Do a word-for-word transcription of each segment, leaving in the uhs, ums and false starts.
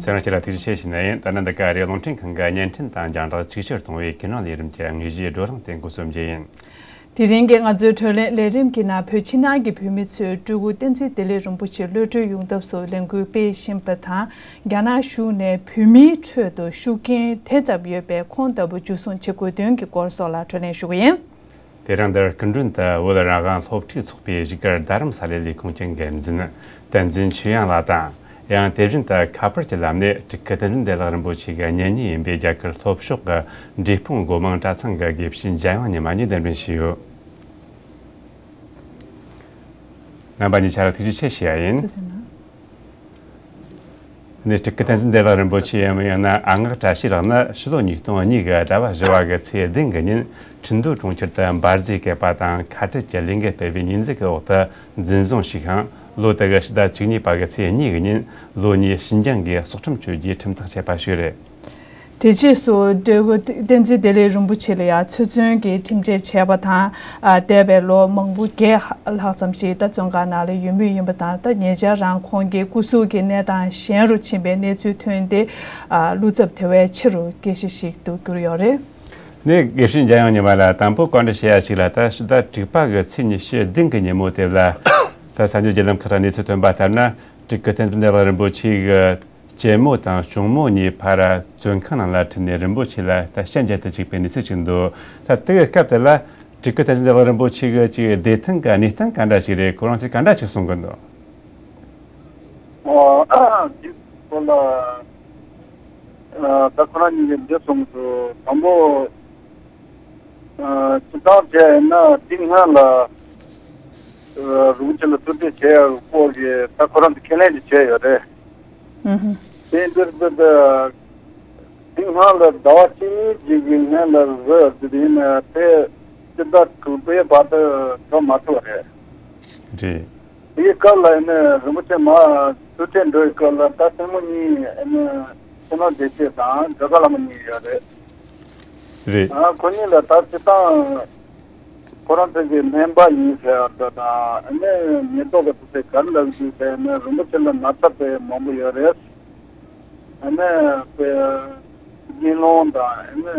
ཚེ་རིང་སྐྱིད་ལ་ཐུགས་རྗེ་ཆེ་ཞུ་ནི་ཡིན། ད་ནི་འདི་ག་རེད། རླུང་འཕྲིན་ཁང་གི་བརྙན་འཕྲིན་དང་རྒྱང་བསྒྲགས་ཆིག་ཆར་གཏོང་བའི་ཀུན་གླེང་ལས་རིམ་གྱི་དངོས་གཞིའི་བགྲོ་གླེང་དེ་འགོ་རྩོམ་རྒྱུ་ཡིན། དེ་རིང་གི་ང་ཚོའི་བགྲོ་གླེང་ལས་རིམ་གྱི་ནང་བོད་ཕྱི་ནང་གི་བོད་མི་ཚོས་སྤྲུལ་སྐུ་བསྟན་འཛིན་བདེ་ལེགས་རིན་པོ་ཆེ་གློད་གྲོལ་ཡོང་ཐབས་སུ་ལས་འགུལ་སྤེལ་བཞིན་པ་དང་། རྒྱ་ནག་གཞུང་ནས་བོད་མིའི་ཁྲོད་དུ་ཤུགས་རྐྱེན་དེ་ཙམ་ཡོད་པའི་ཁོང་ལྟ་བུ་འཇུ་བཟུང་བྱེད་དགོས་དོན་གྱི་སྐོར་སོགས་ལ་བགྲོ་གླེང་ཞུ་གི་ཡིན། དེ་རིང་འདིར་སྐུ་མགྲོན་དུ་བོད་རང་དབང་སློབ་ཕྲུག་ཚོགས་པའི་བཞུགས་སྒར་རྡ་རམ་ས་ལའི་ལས་ཁུངས་ཀྱི་འགན་འཛིན་བསྟན་འཛིན་ཆོས་དབྱངས་ལགས་དང་། ཡང་དེ་བཞིན་དུ་ཁ་པར་གྱི་ལམ་ནས་སྤྲུལ་སྐུ་བསྟན་འཛིན་བདེ་ལེགས་རིན་པོ་ཆེ་གི་གཉེན་ཉེ་ཡིན་པའི་རྒྱ་གར་ལྷོ་ཕྱོགས་ཀྱི་འབྲས་སྤུངས་སྒོ་མང་གྲྭ་ཚང་གི་དགེ་བཤེས་འཇམ་དབྱངས་ཉི་མ་གཉིས་གདན་འདྲེན་ཞུས་ཡོད། རྣམ་པ་གཉིས་ཆ་ལ་ཐུགས་རྗེ་ཆེ་ཞུ་ཡ་ཡིན། ཐུགས་རྗེ་གནང་། ནས་སྤྲུལ་སྐུ་བསྟན་འཛིན་བདེ་ལེགས་རིན་པོ་ཆེ་ཡང་ཡང་ན་ཨ་སྔགས་བཀྲ་ཤིས་ལགས་ནི་ཕྱི་ལོ་ཉིས་སྟོང་གཉིས་ཀྱི་ཟླ་བ་བཞི་བ་གི་ཚེས་བདུན་གྱི་ཉིན་ཁྲིན་ཏུའུ་གྲོང་ཁྱེར་དུ་འབར་རྫས་བཀལ་པ་དང་ཁ་བྲལ་གྱི་ལས་འགུལ་སྤེལ་བའི་ཉེས་འཛུགས་ཀྱི་འོག་ཏུ་འཛིན་བཟུང་ཞུས་ཤིང་། ལོ་དེ་གི་ཕྱི་ཟླ་བཅུ་གཉིས་པ་གི་ཚེས་གཉིས་ཀྱི་ཉིན་ལོ་གཉིས་ཤིན་ཅང་གི་སྲོག་ཁྲིམས་གཅོད་རྒྱུའི་ཁྲིམས་ཐག་བཅད་པ་ཞིག་རེད། དེ་རྗེས་སུ་སྤྲུལ་སྐུ་བསྟན་འཛིན་བདེ་ལེགས་རིན་པོ་ཆེ་ལ་ཡང་ཚེ་བཙོན་གྱི་ཁྲིམས་ཆད་བཅད་པ་དང་། ཨ། འདས་པའི་ལོ་མང་པོ་བརྒྱད་ལྷག་ཙམ་ཞིག་ད་བཙོན་ཁང་ནང་ལ་ཡོད་མུས་ཡིན་པ་དང་། ད་ཉེ་ཆར་རང་ཁོང་གི་སྐུ་གཟུགས་ཀྱི་གནས་སྟངས་ཞན་རུ་ཕྱིན་པའི་གནས་ཚུལ་ཐོན་ཏེ། ཨ། བློ་འཚབ་དེ་བས་ཆེ་རུ་སྐྱེས་གཞི་ཞིག་ཏུ་གྱུར་ཡོད་རེད། ནས་དགེ་བཤེས་འཇམ་དབྱངས་ཉི་མ་ལ་དང་པོ་བཀའ་འདྲི་བྱེད་ཡ་ཞིག་ལ། ད་ཕྱི་ཟླ་དྲུག་པ་གི་ཚེས་ཉི་ཤུ་བདུན་གྱི་ཉིན་མོ་དེ་ལ་ད་གསར་འགྱུར་བརྒྱུད་ལམ་ཁག་ལ་གནས་ཚུལ་ཐོན་པ་ལྟར་ན། སྤྲུལ་སྐུ་བསྟན་འཛིན་བདེ་ལེགས་རིན་པོ་ཆེ་གི་གཅེན་མོ་དང་གཅུང་མོ་གཉིས་ཕར་བཙོན་ཁང་ནང་ལ་ཁྲིད་ནས་རིན་པོ་ཆེ་ལ་ད་ཞལ་མཇལ་དུ་བཅུག་པའི་གནས་ཚུལ་ཅིག་འདུག་ད་དེ་གི་སྐབས་དེ་ལ་སྤྲུལ་སྐུ་བསྟན་འཛིན་བདེ་ལེགས་རིན་པོ་ཆེ་གི་ཅིག་བདེ་ཐང་གི་གནས་སྟངས་ག་འདྲ་ཞིག་རེད། ཁོ་རང་ཚོས་ག་འདྲ་ཅིག་གསུང་གི་འདུག་ཨོ། འདི་སྐོར་ལ་ཨ། ད་ཁོ་རང་གཉིས་ཀྱིས་འདི་གསུངས་འདུག་དང་པོ། ཨ། སྤྱིར་བཏང་བྱས་ན་འདི་སྔོན་ལ་ཨ། རིན་པོ་ཆེ་ལ་ཐུག་འཕྲད་བྱས་ཡག་སྐོར་གྱི་ད་ཁོ་རང་ཚོ་ཁས་ལེན་ཅིག་བྱས་ཡོད་རེད། ཨུ་ཧུ། དེ་འདིར་འདི་འདི་འདི་སྔོན་ལ་ཟླ་བ་གཅིག་གཉིས་ཅིག་གི་སྔོན་ལ་བཟོས་ཡོད་རེད། ཡིན་ནའི་དེ་སྤྱི་ཟླ་དྲུག་པའི་བར་དུ་འགྲོ་མ་ཐུབ་པ་རེད། རེད། དེའི་སྐབས་ལ་ཨ་ནི་རིན་པོ་ཆེ་མར་ཐུག་འཕྲད་འགྲོ་བའི་སྐབས་ལ་ད་སྲས་མོ་གཉིས་ཨ་ནི་ཕྱི་ནང་བདེ་སྐྱིད་དང་སྒྲོལ་དཀར་ལྷ་མོ་གཉིས་ཡོད་རེད། རེད། ཨ། ཁོ་གཉིས་ལ་ད་སྤྱིར་བཏང་ཁོ་རང་ཚོ་གི་སྨན་པ་ཡིན་ཟེར་བ་དང་ཨ་ནི་ཉེན་རྟོག་པ་དེ་ཚོས་ག་རེ་ལབ་འདུག་ཟེར་ན་རིན་པོ་ཆེ་ལ་ན་ཚ་དཔེ་མང་པོ་ཡོད་རེད། ཨ་ནི་དཔེ་གཉིད་སློང་དང་ཨ་ནི་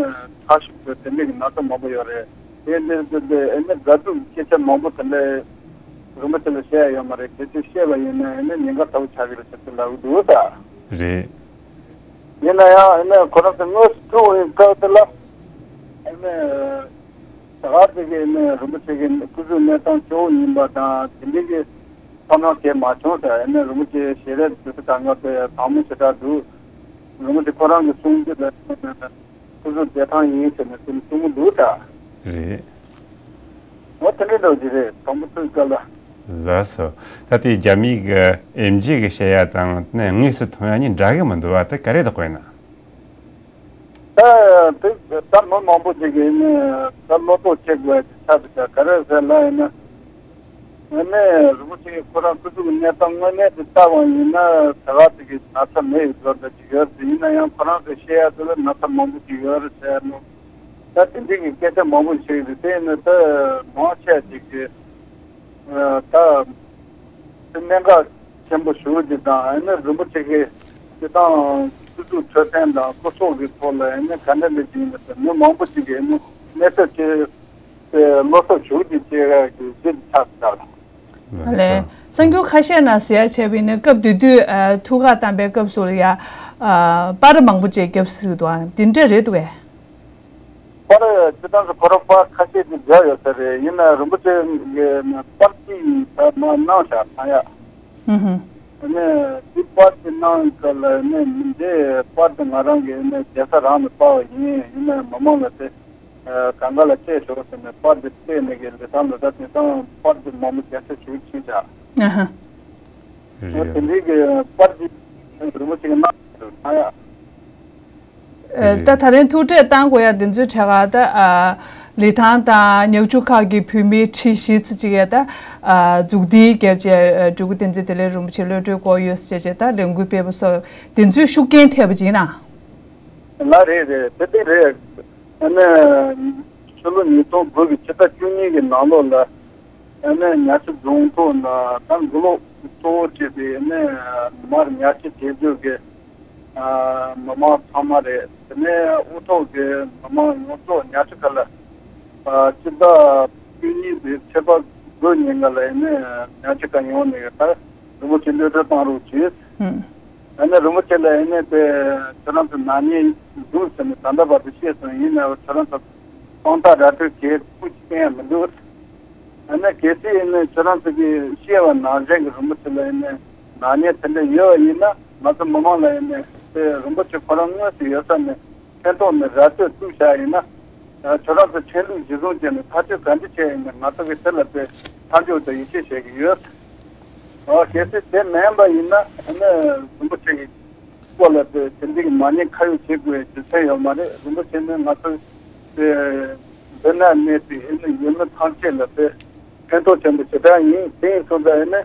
ཁྲག་ཤུགས་དེ་འདྲའི་གི་ན་ཚ་མང་པོ་ཡོད་རེད། དེ་འདྲ་དེ་འདྲ་ཨ་ནི་དགའ་སྡུག་སྐད་ཆ་མང་པོ་དེ་འདྲ་རིན་པོ་ཆེ་ལ་བཤད་ཡ་ཡོད་མ་རེད། གལ་སྲིད་བཤད་པ་ཡིན་ན་ཨ་ནི་ཉེན་ཁ་ཚ་པོ་ཆགས་ཀྱི་རེད་ཟེར་ལབ་ཀྱི་འདུག་ད། རེད། ཡིན་ན་ཡང་ཨ་ནི་ཁོ་རང་ཚོ་དངོས་སུ་ཐུག་པའི་སྐབས་དེ་ལ་ཨ་ནི། ད་ག་ཟེ་གི་ནི་རིན་པོ་ཆེ་གི་སྐུ་གཟུགས་གནས་སྟངས་སྐྱོ་བོ་ཡིན་པ་དང་དེ་འདྲའི་གི་བསམ་བློ་གལ་མ་བྱུང་ཟེར། ཨ་ནི་རིན་པོ་ཆེ་ཞལ་རས་དེ་ཚོ་ད་ང་དཔེ་དྭངས་མོ་ཞེ་དྲག་འདུག་རིན་པོ་ཆེ་ཁོ་རང་གི་གསུང་རྒྱུ་ལ་སྐུ་གཟུགས་བདེ་ཐང་ཡིན་ཟེར་ནས་གསུང་གསུང་གི་འདུག་ད། རེད། འོ་དེ་འདྲའི་འདྲ་བོ་ཅིག་རེད། དང་པོ་ཐུག་སྐབས་ལ། ལགས་སོ། ད་དེ་རྒྱ་མིའི་གི་ཨེམ་ཆི་གི་བཤད་ཡ་དང་ནི་དངོས་སུ་མཐོང་ཡ་གཉིས་འདྲ་གི་མི་འདུག་བ། དེ་ག་རེ་འདུག་དཔེར་ན། ད་དེ་ད་མི་མང་པོ་ཅིག་གིས་ནི་ད་བློ་དོགས་བྱེད་དགོས་ཀྱི་ཆགས་འདུག་ད་ག་རེ་ཟེར་ལབ་ཡིན་ན། ཨ་ནི་རིན་པོ་ཆེ་ཁོ་རང་སྐུ་གཟུགས་གནས་སྟངས་དངོས་གནས་དེ་ལྟ་བ་ཡིན་ན་ད་ག་ཅིག་གི་ན་ཚ་མེད་ཡོད་འགྲོ་འདྲ་ཅིག་ཡོད་རེད། ཡིན་ན་ཡང་ཁོ་རང་ཚོས་བཤད་ཡ་དེ་ལ་ན་ཚ་མང་པོ་ཅིག་ཡོད་རེད་ཟེར་ནོ། ད་དེ་འདྲའི་གི་སྐད་ཆ་མང་པོ་བཤད་ཀྱི་འདུག་དེ་ཡིན་ན་ད་མང་ཆེ་ཅིག་གིས་ད་གནད་འགག་ཆེན་པོ་ཞིག་ཅིག་དང་ཨ་ནི་རིན་པོ་ཆེ་གི་སྤྱིར་བཏང་སྐུ་གཟུགས་འཕྲོད་བསྟེན་དང་སྐུ་སྲོག་གི་ཐོག་ལ་ཨ་ནི་ག་འདྲ་འདྲ་ཅིག་ཡིན་པ་དེ་མི་མང་པོ་ཅིག་གིས་ཨ་ནི་གནས་ཚུལ་དེ་བློ་འཚབ་ཞེ་པོ་ཅིག་སྐྱེ་ཡག་གི་གཞི་ཆགས་ཚར། ལགས་སོ། གསར་འགྱུར་ཁ་ཤས་ནང་གསལ་བྱས་པ་ཡིན་ན་སྐབས་དེ་དུས་ཨ་ཐུགས་ཁུར་བཏང་པའི་སྐབས་སུ་ལ་ཡ་ཨ་པར་མང་པོ་ཅིག་བརྒྱབ་སྲིད་འདུག་ཨ། དེ་འདྲ་རེད་འདུག་གས། པར་སྤྱིར་བཏང་དུ་ཁོ་རང་པར་ཁ་ཤས་ཅིག་བརྒྱབ་ཡོད་ས་རེད། ཡིན་ན་རིན་པོ་ཆེ་གི་པར་གཅིག་ད་མར་གནང་བཞག་ཐང་ཡ། ཧུམ་ཧུམ། ཨ་ནི་དེ་པར་དེ་གནང་སྐབས་ལ་ནི་མི་འདི་པར་དེ་ང་རང་གི་ནི་རྒྱལ་ས་རང་ལ་པར་བ་ཡིན། ཡིན་ན་མི་མང་ལ་དེ་གང་ག་ལ་སྤྲད་ཤོག་ཟེར་ནས་པར་དེ་སྤྲད་ནས་གི་ལི་ཐང་ལ་ད་དེང་སང་པར་དེ་མང་པོ་རྒྱག་ས་ཞུ་ཕྱིན་བཞག་ཨ་ཧ། དེ་འདྲའི་གི་པར་དེ་རིན་པོ་ཆེ་གི་གནང་ཐང་ཡ། ཨ། ད་ད་རིང་ཐུག་འཕྲད་བཏང་དགོས་ཡ་འདི་ཚོའི་གྲས་ཀ་ད་ཨ་ལི་ཐང་དང་ཉག་ཆུ་ཁག་གི་བོད་མིའི་ཁྲི་བཞི་ཙམ་ཅིག་ཡ་ད་ཨ་མཛུབ་ཐེལ་བརྒྱབ་བྱས་ཨ་སྤྲུལ་སྐུ་བསྟན་འཛིན་བདེ་ལེགས་རིན་པོ་ཆེ་གློད་གྲོལ་དགོས་ཡོད་ཟེར་བྱས་ད་ལས་འགུལ་སྤེལ་བ་སོགས་འདི་ཚོས་ཤུགས་རྐྱེན་ཐེབས་པ་ཅིག་ཡིན་ན། ལགས་རེད་རེད། དེ་དེ་རེད། ཨ་ནི་ཕྱི་ལོ་ཉིས་སྟོང་དགུ་གི་ཕྱི་ཟླ་བཅུ་གཉིས་ཀྱི་ནང་ལོགས་ལ་ཨ་ནི་ཉག་ཆུ་རྫོང་ཐོག་ན་ད་མགོ་ལོག་གཙོ་བོ་བྱས་པའི་ཨ་ནི་མར་ཉག་ཆུ་བྱེས་འཛུགས་ཀྱི་ ཨ་མི་མང་ཚང་མ་རེད། དེ་ནས་དབུ་ཐོག་གི་མི་མང་ཡོངས་རྫོགས་ཉག་ཆུ་ཁ་ལ་ཨ་སྤྱི་ཟླ་བཅུ་གཉིས་པའི་ཚེས་པ་དགུ་ཉིན་ག་ལ་ཡིན་ནས་ཉག་ཆུ་ཁ་ཡོང་ནས་ད་རིན་པོ་ཆེ་གློད་གྲོལ་བཏང་རོགས་གྱིས། ཨ་ནི་རིན་པོ་ཆེ་ལ་ཡིན་ནས་དེ་ཁྱོད་རང་ཚོ་ནག་ཉེས་འདུག་ཟེར་ནས་ད་ལྟ་བར་དུ་བཤད་སོང་། ཡིན་ནའང་ཁྱོད་རང་ཚོ་དཔང་རྟགས་ར་སྤྲོད་གལ་ཁུངས་ཅི་ཡང་མི་འདུག་ཨ་ནི་གལ་སྲིད་ཡིན་ནའི་ཁྱོད་རང་ཚོ་གིས་བཤད་པ་ནང་བཞིན་གྱི་རིན་པོ་ཆེ་ལ་ཡིན་ནའི་ནག་ཉེས་དེ་འདྲ་ཡོད་པ་ཡིན་ན། ང་ཚོ་མི་མང་ལ་ཡིན་ནའི་དེ་རིན་པོ་ཆེ་ཁོ་རང་དངོས་སུ་ཡོད་ས་ནས་མཚན་ཐོག་ནས་ར་སྤྲོད་བཙུགས་བཞག་ཡིན་ན། ཨ་ཁྱོད་རང་ཚོ་ཁྲིམས་ལུགས་གཞི་བཟུང་བྱས་ནས་ཐག་གཅོད་ག་འདྲ་བྱས་ཡིན་ནའི་ང་ཚོ་གིས་དེ་ལ་དཔེ་མཐའ་འཇོག་དང་ཡིད་ཆེས་བྱེད་ཀྱི་ཡོད། ཨ་གལ་སྲིད་དེ་མིན་པ་ཡིན་ན་ཨ་ནི་རིན་པོ་ཆེ་གི་སྐོར་ལ་དེ་དེ་འདྲའི་མ་ཉེས་ཁ་གཡོགས་བྱེད་དགོས་རྒྱུ་མཚན་ཡོད་མ་རེད། རིན་པོ་ཆེ་ནི་ང་ཚོ་དེ་འདི་ན་གནས་པའི་ཨ་ནི་ཡུལ་མི་ཐམས་ཅད་ལ་དཔེ་ཕན་ཐོགས་ཆེན་པོ་ཞེ་དྲག་ཡིན། དེ་ཡིན་སོང་ཙང་ཨ་ནི་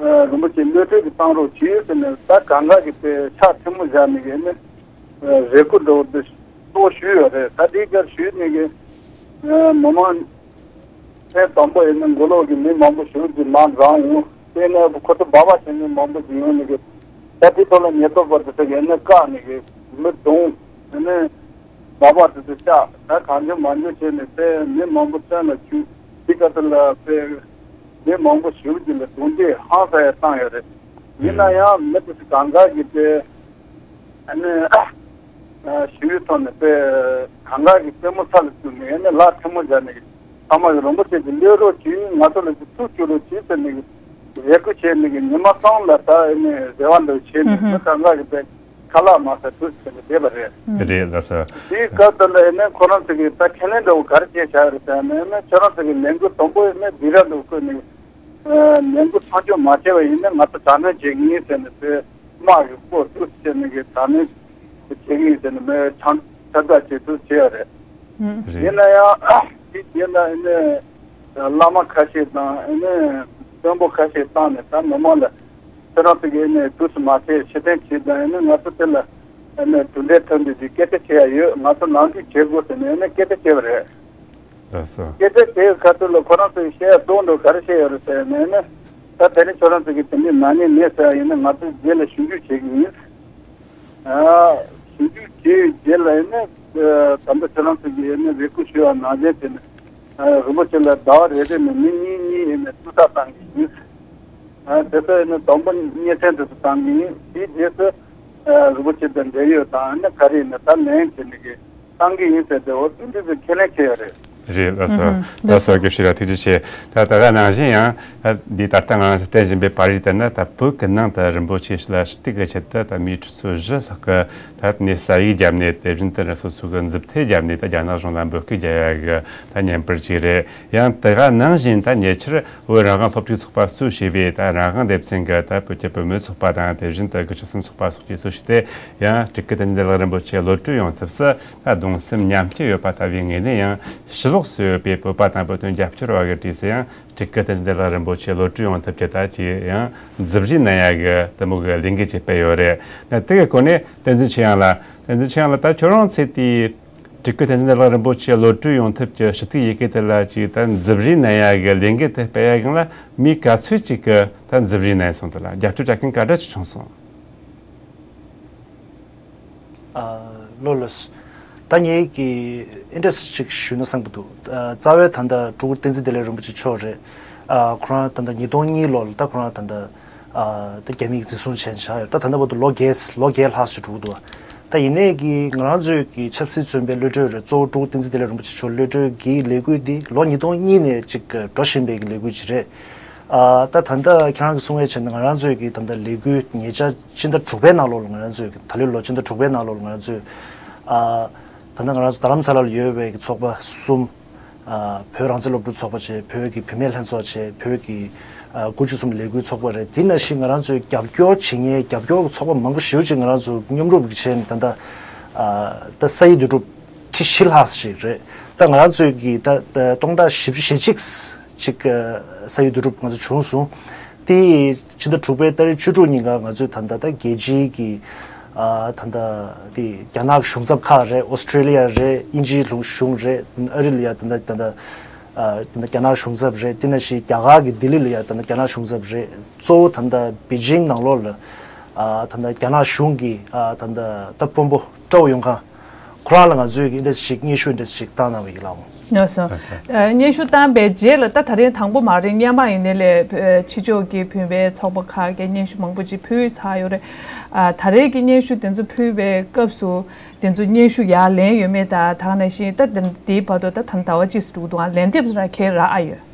ཨ་རིན་པོ་ཆེ་གློད་གྲོལ་གྱི་བཏང་རོགས་གྱིས་ཟེར་ནས་ད་གང་ག་གི་དཔེ་ཕྱག་ཐལ་མོ་བཞག་ནས་ཨ་ནི་རེ་སྐུལ་འདྲ་བོ་འདི་གཙོ་བོ་ཞུས་ཡོད་རེད། ད་དེའི་སྐབས་ཞུས་ནས་གི་མི་མང་ཐེངས་དང་པོ་ཡིན་ན་མགོ་ལོག་གི་མི་མང་པོ་ཞིག་གིས་མར་འཛོམས་འོང་། དེ་ནས་ཁོ་ཚོ་སྦག་སྦག་བྱེད་མི་མང་པོ་ཞིག་ཡོང་ནས་གི་ད་དེ་ཐོག་ལ་ཉེན་རྟོག་པ་དེ་ཚོ་གིས་ཨ་ནི་བཀག་ནས་གི་མི་བརྡུངས། ཨ་ནི་སྦག་སྦག་དེ་ཚོ་བཅག་ད་གང་བྱུང་མང་བྱུང་བྱས་ནས་དེ་མི་མང་པོ་བཙོན་ལ་བཅུག་དེ་ག་ཚོད་ལ་དཔེ་མི་མང་པོ་ཞིག་གིས་ལ་རྡུང་རྡེག་ཧང་སང་ཡང་བཏང་ཡོད་རེད། ཡིན་ན་ཡང་མི་དེ་ཚོ་གང་ག་གིས་དཔེ་ཨ་ནི་ཞི་བའི་ཐོག་ནས་དཔེ་གང་ག་གིས་རྩེད་མོ་ས་ལ་བཙུགས་ནས་ཨ་ནི་ལག་ཐལ་མོ་སྦྱར་ནས་ཚང་མ་གིས་རིན་པོ་ཆེ་གིས་གློད་རོགས་གྱིས། ང་ཚོ་ལ་ཅིག་ཐུགས་བཅུག་རོགས་གྱིས་ཟེར་ནས་རེ་སྐུལ་བྱས་ནས་ཉི་མ་གསུམ་ལ་ད་ཨ་ནི་རེ་བ་འདྲ་བྱས་ནས་མི་གང་ག་གིས་དཔེ་ཁ་ལག་མ་ཟ་དུས་ཟེར་ནས་བསྡད་པ་རེད། རེད་ལགས་སོ། དེའི་སྐབས་དེ་ལ་ཨ་ནི་ཁོ་རང་ཚོ་གིས་ད་ཁས་ལེན་འདྲ་བོ་ག་རེ་བྱས་བཞག་ཡོད་རེད་ཟེར་ན། ཨ་ནི་ཁྱོད་རང་ཚོ་གིས་ལས་འགུལ་དང་པོ་ཨ་ནི་སྡིགས་ར་འདྲ་བོ་བསྐུལ་ནས། ལས་འགུལ་མཚམས་འཇོག་མ་བྱས་པ་ཡིན་ན་ང་ཚོ་དྲག་གནོན་བྱེད་ཀྱི་ཡིན་ཟེར་ནས་དཔེ་དམག་གི་སྐོར་བསྡུ་བྱས་ནས་གི་དྲག་གནོན་བྱེད་ཀྱི་ཡིན་ཟེར་ནས་མི་ཁྱབ་བསྒྲགས་བྱེད་དུ་བྱས་ཡོད་རེད། རེད། ཡིན་ན་ཡང་དེ་རྗེས་ལ་ཨ་ནི་བླ་མ་ཁ་ཤས་དང་ཨ་ནི་དཔོན་པོ་ཁ་ཤས་བཏང་ནས་ད་མི་མང་ལ་ཁྱེད་རང་ཚོ་གིས་ཨ་ནི་འདུག་སེ་མ་བྱེད། ཕྱིར་འཐེན་བྱེད་དང་ཨ་ནི་ང་ཚོ་དེ་ལ་ཨ་ནི་གྲུབ་འབྲས་ཐོན་པའི་དེ་སྐད་ཆ་བཤད་ཡ་ཡོད། ང་ཚོ་ནང་འཛུལ་བྱེད་དགོས་ཟེར་ནས་ཨ་ནི་སྐད་ཆ་བཤད་པ་རེད། ལགས་སོ། སྐད་ཆ་དེའི་ཁ་ཐུག་ལ་ཁོ་རང་ཚོས་བཤད་ཡ་གཙོ་བོ་འདྲ་ག་རེ་བཤད་ཡོད་རེད་ཟེར་ནས་ནི། ད་དེ་རིང་ཁྱོད་རང་ཚོ་གིས་དེ་འདྲའི་ནག་ཉེས་མེད་ཟེར་ཡ་ཡིན་ན་ང་ཚོས་རྗེས་ལ་ཞིབ་འཇུག་བྱེད་ཀྱི་ཡིན། ཨ་ཞིབ་འཇུག་བྱས་རྗེས་ལ་ཡིན་ན་ད་ལྟ་ཁྱོད་རང་ཚོ་གིས་ཡིན་ན་རེ་སྐུལ་ཞུས་པ་ནང་བཞིན་བྱས་ནས་རིན་པོ་ཆེ་ལ་ཟླ་བ་རེ་རེ་ནས་མི་གཉིས་གཉིས་ཡིན་ནས་ཐུགས་ཐག་གཏང་གི་ཡིན། ཨ་དེ་ཚོ་ཡིན་ན་དང་པོ་མཉེས་ཚན་དེ་ཚོ་བཏང་གི་ཡིན། དེའི་རྗེས་སུ་ཨ་རིན་པོ་ཆེ་དང་འབྲེལ་ཡོད་དང་ཨ་ནི་ག་རེ་ཡིན་ན་ད་ལན་བྱས་ནས་གི་བཏང་གི་ཡིན་ཟེར་ཏེ་འོ་དེ་འདྲ་ཚོ་ཁས་ལེན་བྱས་ཡོད་རེད། རེད་ལགས་སོ། ཨུ་ཧུམ། ལགས་སོ། དགེ་བཤེས་ལགས་ཐུགས་རྗེ་ཆེ། ད་ད་ག་ནང་བཞིན་ཡང་ད་འདི་ད་ལྟ་ང་རང་ཚོ་བསྟན་བཞིན་པའི་པར་རིས་ལྟར་ན་ད་བོད་ཀྱི་ནང་དུ་རིན་པོ་ཆེ་ལ་ཞུ་གཏུག་གི་ཆེད་དུ་ད་མི་ཁྲི་ཚོ་བཞི་ལྷག་གི་ད་ནས་ས་ཡིག་བརྒྱབ་ནས་དེ་བཞིན་དུ་སོ་སོ་གི་མཛུབ་ཐེལ་བརྒྱབ་ནས་ད་རྒྱ་ནག་གཞུང་ལ་འབོད་སྐུལ་རྒྱག་ཡ་གི་ད་བརྙན་པར་ཅིག་རེད། ཡང་དེ་ག་ནང་བཞིན་ད་ཉེ་ཆར་བོད་རང་དབང་སློབ་ཕྲུག་ཚོགས་པ་གཙོས་བྱས་པའི་ད་རང་དབང་སྡེ་ཚན་གྱི་ད་བོད་ཀྱི་བུད་མེད་ཚོགས་པ་དང་དེ་བཞིན་དུ་དགུ་བཅུ་གསུམ་ཚོགས་པ་སོགས་ཀྱིས་གཙོས་བྱས་ཏེ་ཡང་སྤྲུལ་སྐུ་བསྟན་འཛིན་བདེ་ལེགས་རིན་པོ་ཆེ་གློད་གྲོལ་ཡོང་ཐབས་སུ་ད་གདུང་སེམས་མཉམ་སྐྱེད་ཡོད་པ་ལྟ་བུའི་ངོས་ནས་ཡང་ཕྱི་ལོགས་སུ་ཡོད་པའི་བོད་པ་དང་བོད་དོན་རྒྱབ་སྐྱོར་བ་གི་གྲས་སུ་ཡང་སྤྲུལ་སྐུ་བསྟན་འཛིན་བདེ་ལེགས་རིན་པོ་ཆེ་གློད་གྲོལ་ཡོང་ཐབས་ཀྱི་ད་ཅིག་ཡང་མཛུབ་རེས་གནང་ཡ་གི་དེ་མོ་གི་ལས་འགུལ་ཅིག་སྤེལ་ཡོད་རེད། ད་དེ་གི་སྐོར་ནས་བསྟན་འཛིན་ཆོས་དབྱངས་ལགས། བསྟན་འཛིན་ཆོས་དབྱངས་ལགས། ད་ཁྱོད་རང་ཚོས་དེའི་སྤྲུལ་སྐུ་བསྟན་འཛིན་བདེ་ལེགས་རིན་པོ་ཆེ་གློད་གྲོལ་ཡོང་ཐབས་ཀྱི་ཞུ་གཏུག་ཡི་གེ་དེ་ལ་ཅིག་ད་མཛུབ་རེས་གནང་ཡ་གི་ལས་འགུལ་དེ་སྤེལ་ཡ་སྒང་ལ་མི་ག་ཚོད་ཅིག་གིས་ད་མཛུབ་རེས་གནང་སོང་། དེ་ལ་རྒྱབ་སྐྱོར་བྱ་མཁན་ག་འདྲ་ཅིག་བྱུང་སོང་། ཨ་ལགས་ལགས། ད་ངས་ཀྱིས་ཨེ་འདྲ་ཅིག་ཞུས་ན་བསམ་གྱི་འདུག། ཨ་རྩ་བའི་ད་ལྟ་སྤྲུལ་སྐུ་བསྟན་འཛིན་བདེ་ལེགས་རིན་པོ་ཆེ་མཆོག་རེད། ཨ་ཁོ་རང་ད་ལྟ་ཉིས་སྟོང་གཉིས་ལོ་ལ་ད་ཁོ་རང་ད་ལྟ་ཨ་ད་རྒྱ་མིས་འཛིན་བཟུང་བྱས་བཞག་ཡོད། ད་ད་ལྟ་བར་དུ་ལོ་བརྒྱད་ལོ་བརྒྱད་ལྷག་ཙམ་འགྲོ་གི་འདུག། ད་ཡིན་ནའི་གི་ང་རང་ཚོའི་གི་ཆབ་སྲིད་བཙོན་པའི་གློད་གྲོལ་རེད། གཙོ་བོ་སྤྲུལ་སྐུ་བསྟན་འཛིན་བདེ་ལེགས་རིན་པོ་ཆེ་མཆོག་གློད་གྲོལ་གྱི་ལས་འགུལ་འདི་ལོ་ཉིས་སྟོང་གཉིས་ནས་ཅིག་འགྲོ་བཞིན་པའི་གི་ལས་འགུལ་ཅིག་རེད། ཨ་ད་ད་ལྟ་ཁྱེད་རང་གིས་གསུང་བའི་ཆ་ནས་ང་རང་ཚོའི་གི་ད་ལྟ་ལས་འགུལ་ཉེ་ཆར་ཕྱི་ཟླ་དྲུག་པའི་ནང་ལོགས་ལ་ང་རང་ཚོའི་གི་ད་ལོའི་ལོ་ཕྱི་ཟླ་དྲུག་པའི་ནང་ལོགས་ལ་ང་རང་ཚོའི་ཨ་ད་ལྟ་ང་རང་ཚོ་རྡ་རམ་ས་ལ་ལ་ཡོད་པའི་གི་ཚོགས་པ་གསུམ། ཨ་བོད་རང་བཙན་སློབ་ཕྲུག་ཚོགས་པ་བྱས། བོད་ཀྱི་བུད་མེད་ལྷན་ཚོགས་བྱས། བོད་ཀྱི་ཨ་དགུ་བཅུ་གསུམ་ལས་འགུལ་ཚོགས་པ་རེད། དེ་ནང་བཞིན་ང་རང་ཚོའི་རྒྱབ་སྐྱོར་བྱེད་མཁན་རྒྱབ་སྐྱོར་གྱི་ཚོགས་པ་མང་པོ་ཞེ་པོ་ཅིག་ང་རང་ཚོ་མཉམ་རུབ་ཀྱིས་བྱས་ནས་ད་ལྟ་ཨ་ད་ས་ཡིག་བསྡུ་གྲུབ་ཁྲི་བཞི་ལྷག་ཞིག་རེད། ད་ང་རང་ཚོའི་གི་ད་ད་སྟོང་ཕྲག་བཞི་བཅུ་ཞེ་གཅིག་ཅིག་ཨ་ས་ཡིག་བསྡུ་གྲུབ་ང་ཚོ་བྱུང་སོང་། དེ་ཕྱི་ཟླ་དྲུག་པའི་ཏ་རིག་བཅུ་དྲུག་ཉིན་ཀ་ང་ཚོས་ད་ལྟ་ད་རྒྱལ་སྤྱིའི་གི་ཨ་ད་ལྟ་དེ་རྒྱ་ནག་གཞུང་ཚབ་ཁག་རེད། ཨོ་སི་ཀྲེ་ལི་ཡ་རེད། དབྱིན་ཇིའི་ལུང་གཞུང་རེད། ཨ་རི་ལ་ཡ་ད་ལྟ་ད་ལྟ་ཨ་ད་ལྟ་རྒྱ་ནག་གཞུང་ཚབ་རེད། དེ་ནང་བཞིན་རྒྱ་གར་གྱི་ལྡི་ལི་ལ་ཡ་ད་ལྟ་རྒྱ་ནག་གཞུང་ཚབ་རེད། གཙོ་བོ་ད་ལྟ་པེ་ཅིང་ནང་ལོགས་ལ་ ཨ་ད་ལྟ་རྒྱ་ནག་གཞུང་གི་ཨ་ད་ལྟ་ད་དཔོན་པོ་ཀྲོའུ་ཡུང་ཁང་ཁོ་རང་ལ་ང་ཚོས་ཀྱི་འདི་ཞིག་སྙན་ཞུ་འདི་ཞིག་བཏང་གནང་བ་ཡིན་ལགས། ལགས་སོ། ལགས་སོ། ཨ་སྙན་ཞུ་བཏང་པའི་རྗེས་ལ་ད་ད་རེས་དང་པོ་མ་རེད། སྔོན་མ་ཡིན་ནའི་ལས་ཕ་ཕྱི་ཕྱོགས་ཀྱི་བོད་པའི་ཚོགས་པ་ཁག་གིས་སྙན་ཞུ་མང་པོ་ཅིག་ཕུལ་ཚར་ཡོད་རེད། ཨ་ད་རེས་ཀྱི་སྙན་ཞུ་དེ་ཚོ་ཕུལ་བའི་སྐབས་སུ་དེ་ཚོ་སྙན་ཞུ་ཡར་ལེན་ཡོད་མེད་དང་། ད་ག་ནང་བཞིན་ད་དེ་འདིའི་བར་དུ་ད་ད་ཟླ་བ་གཅིག་ཙམ་འགྲོ་གི་འདུག་ཨ་ལན་འདེབས་རག་གེ་རག་ཨ་ཡོད།